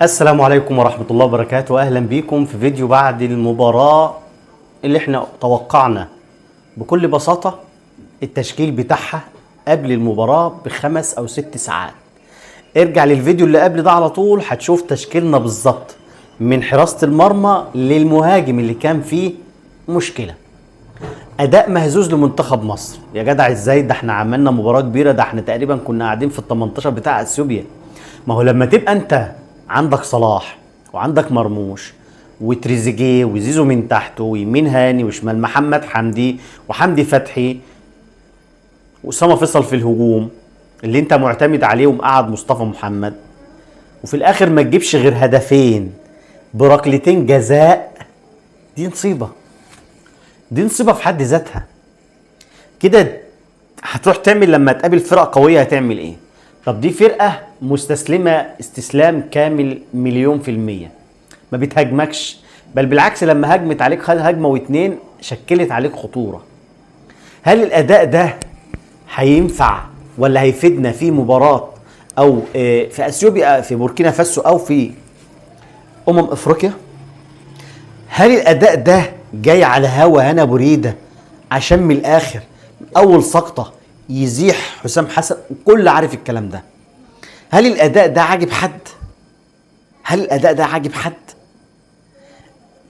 السلام عليكم ورحمة الله وبركاته. أهلا بيكم في فيديو بعد المباراة اللي احنا توقعنا بكل بساطة التشكيل بتاعها قبل المباراة ب5 أو 6 ساعات. ارجع للفيديو اللي قبل ده على طول هتشوف تشكيلنا بالظبط من حراسة المرمى للمهاجم اللي كان فيه مشكلة. أداء مهزوز لمنتخب مصر يا جدع، ازاي ده احنا عملنا مباراة كبيرة، ده احنا تقريبا كنا قاعدين في ال 18 بتاع اثيوبيا. ما هو لما تبقى انت عندك صلاح وعندك مرموش وتريزيجيه وزيزو من تحته ويمين هاني وشمال محمد حمدي وحمدي فتحي وأسامة فيصل في الهجوم اللي انت معتمد عليه ومقعد مصطفى محمد، وفي الاخر ما تجيبش غير هدفين بركلتين جزاء، دي نصيبة، دي نصيبة في حد ذاتها. كده هتروح تعمل لما تقابل فرقة قوية هتعمل ايه؟ طب دي فرقة مستسلمة استسلام كامل 1,000,000%، ما بتهاجمكش، بل بالعكس لما هجمت عليك خد هجمة واتنين شكلت عليك خطورة. هل الأداء ده هينفع ولا هيفيدنا في مباراة أو في أثيوبيا في بوركينا فاسو أو في أفريقيا؟ هل الأداء ده جاي على هوا هنا بريدة عشان من الآخر أول سقطة يزيح حسام حسن وكل عارف الكلام ده؟ هل الأداء ده عاجب حد؟ هل الأداء ده عاجب حد؟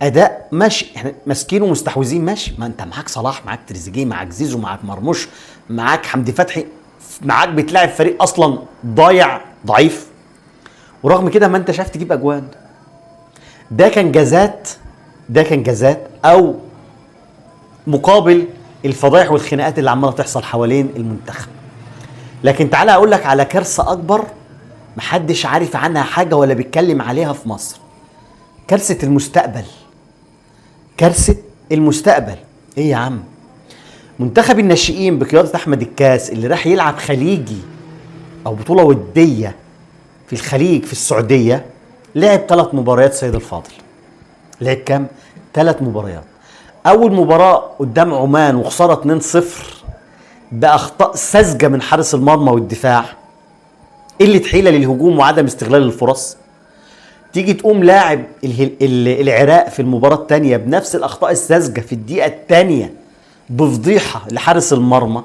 أداء ماشي، احنا ماسكينه ومستحوذين ماشي، ما انت معاك صلاح، معاك تريزيجيه، معاك زيزو، معاك مرموش، معاك حمدي فتحي، معاك بتلاعب فريق أصلا ضايع ضعيف، ورغم كده ما انت شايف تجيب أجوان. ده كان جازات، ده كان جازات أو مقابل الفضايح والخناقات اللي عماله تحصل حوالين المنتخب. لكن تعالى اقول لك على كارثة اكبر محدش عارف عنها حاجة ولا بيتكلم عليها في مصر، كارثة المستقبل. كارثة المستقبل ايه يا عم؟ منتخب الناشئين بقيادة احمد الكاس اللي راح يلعب خليجي او بطوله وديه في الخليج في السعودية، لعب 3 مباريات. سيد الفاضل لعب كام؟ 3 مباريات. اول مباراة قدام عمان وخسارة 2-0 باخطاء ساذجة من حارس المرمى والدفاع، قلة حيله للهجوم وعدم استغلال الفرص. تيجي تقوم لاعب العراق في المباراة الثانية بنفس الاخطاء الساذجه في الدقيقة الثانية بفضيحه لحارس المرمى،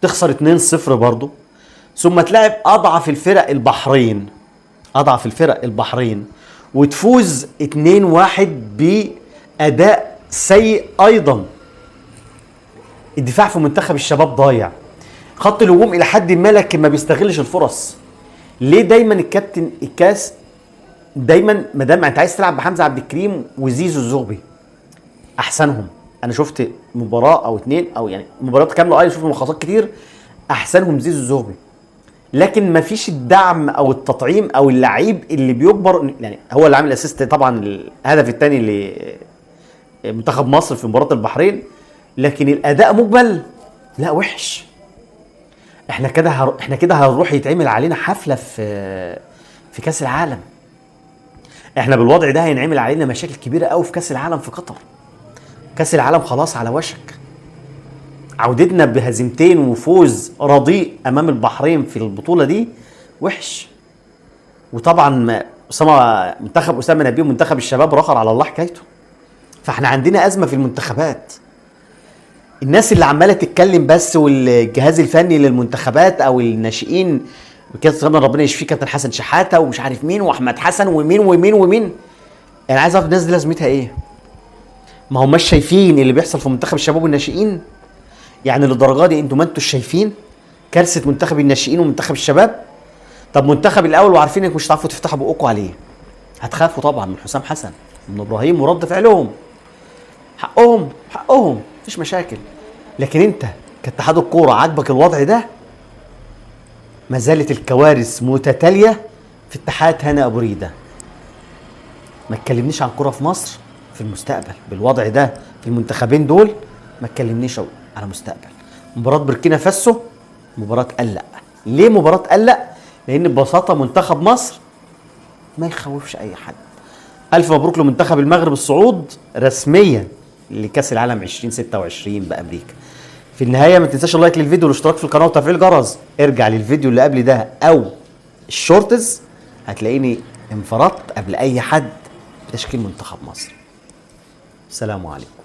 تخسر 2-0 برضه. ثم تلاعب اضعف الفرق البحرين، اضعف الفرق البحرين، وتفوز 2-1 باداء سيء ايضا. الدفاع في منتخب الشباب ضايع، خط الهجوم الى حد ما لكن ما بيستغلش الفرص. ليه دايما الكابتن الكاس دايما ما دام انت عايز تلعب بحمزة عبد الكريم وزيزو الزغبي احسنهم؟ انا شفت مباراة او اتنين او يعني مباريات كاملة، شفت ملخصات كتير، احسنهم زيزو الزغبي، لكن ما فيش الدعم او التطعيم او اللعيب اللي بيجبر. يعني هو اللي عامل اسيست طبعا الهدف الثاني لمنتخب مصر في مباراة البحرين، لكن الاداء مجمل لا وحش. احنا كده هنروح يتعمل علينا حفلة في كاس العالم. احنا بالوضع ده هينعمل علينا مشاكل كبيرة قوي في كاس العالم في قطر. كاس العالم خلاص على وشك. عودتنا بهزيمتين وفوز رديء امام البحرين في البطولة دي وحش. وطبعا منتخب اسامة نبيه ومنتخب الشباب رخر على الله حكايته. فاحنا عندنا ازمة في المنتخبات. الناس اللي عماله تتكلم بس والجهاز الفني للمنتخبات او الناشئين بكاس ربنا يشفيه كابتن حسن شحاته ومش عارف مين واحمد حسن ومين ومين ومين، انا عايز اعرف الناس دي لازمتها ايه؟ ما هماش شايفين اللي بيحصل في منتخب الشباب والناشئين؟ يعني للدرجة دي انتوا ما انتوا شايفين كارثة منتخب الناشئين ومنتخب الشباب؟ طب منتخب الاول وعارفين انكم مش هتعرفوا تفتحوا بقكم عليه، هتخافوا طبعا من حسام حسن ومن ابراهيم ورد فعلهم، حقهم حقهم مفيش مشاكل. لكن انت كاتحاد الكورة عاجبك الوضع ده؟ ما زالت الكوارث متتالية في اتحاد هنا ابو ريده. ما تكلمنيش عن كورة في مصر في المستقبل بالوضع ده في المنتخبين دول، ما تكلمنيش على مستقبل. مباراة بوركينا فاسو مباراة قلق. ليه مباراة قلق؟ لان ببساطة منتخب مصر ما يخوفش اي حد. الف مبروك لمنتخب المغرب الصعود رسميا لكاس العالم 2026 بامريكا. في النهاية ما تنساش ال like للفيديو والاشتراك في القناة وتفعيل الجرس. ارجع للفيديو اللي قبل ده او ال shorts هتلاقيني انفردت قبل اي حد بتشكيل منتخب مصر. السلام عليكم.